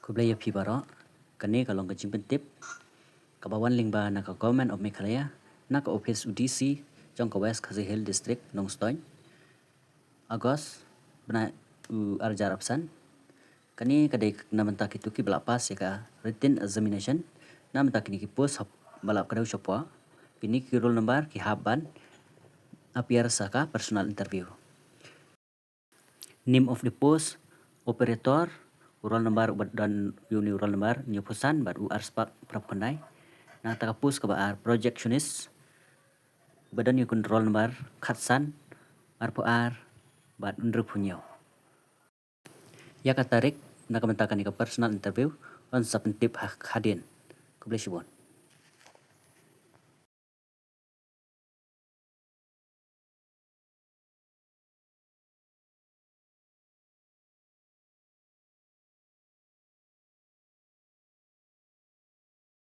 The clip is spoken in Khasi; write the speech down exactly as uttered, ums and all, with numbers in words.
Khublei ïa phi baroh. Kane ka long ka jingpyntip kaba wan lyngba na ka Government of Meghalaya, na ka ophis u D C jong ka West Khasi Hills District, Nongstoiñ. August, bnai u arjar apsan. Kane ka dei na bynta kito kiba la pass ïa ka written examination na bynta kine ki post hap ba la kdew shapoh. Kine ki roll number ki hap ban appear sa ka personal interview. Name of the post: operator, u roll number uba don ïa une u roll number hynñiewphew san bad u arspah phraphew khyndai. Nangta ka post kaba ar, projectionist, uba don ïa une u roll number khatsan, arphew ar bad hynriewphew hynñiew. Ïa ka tarik na ka bynta kane ka personal interview yn sa pyntip ha, hadien. Khublei shibun.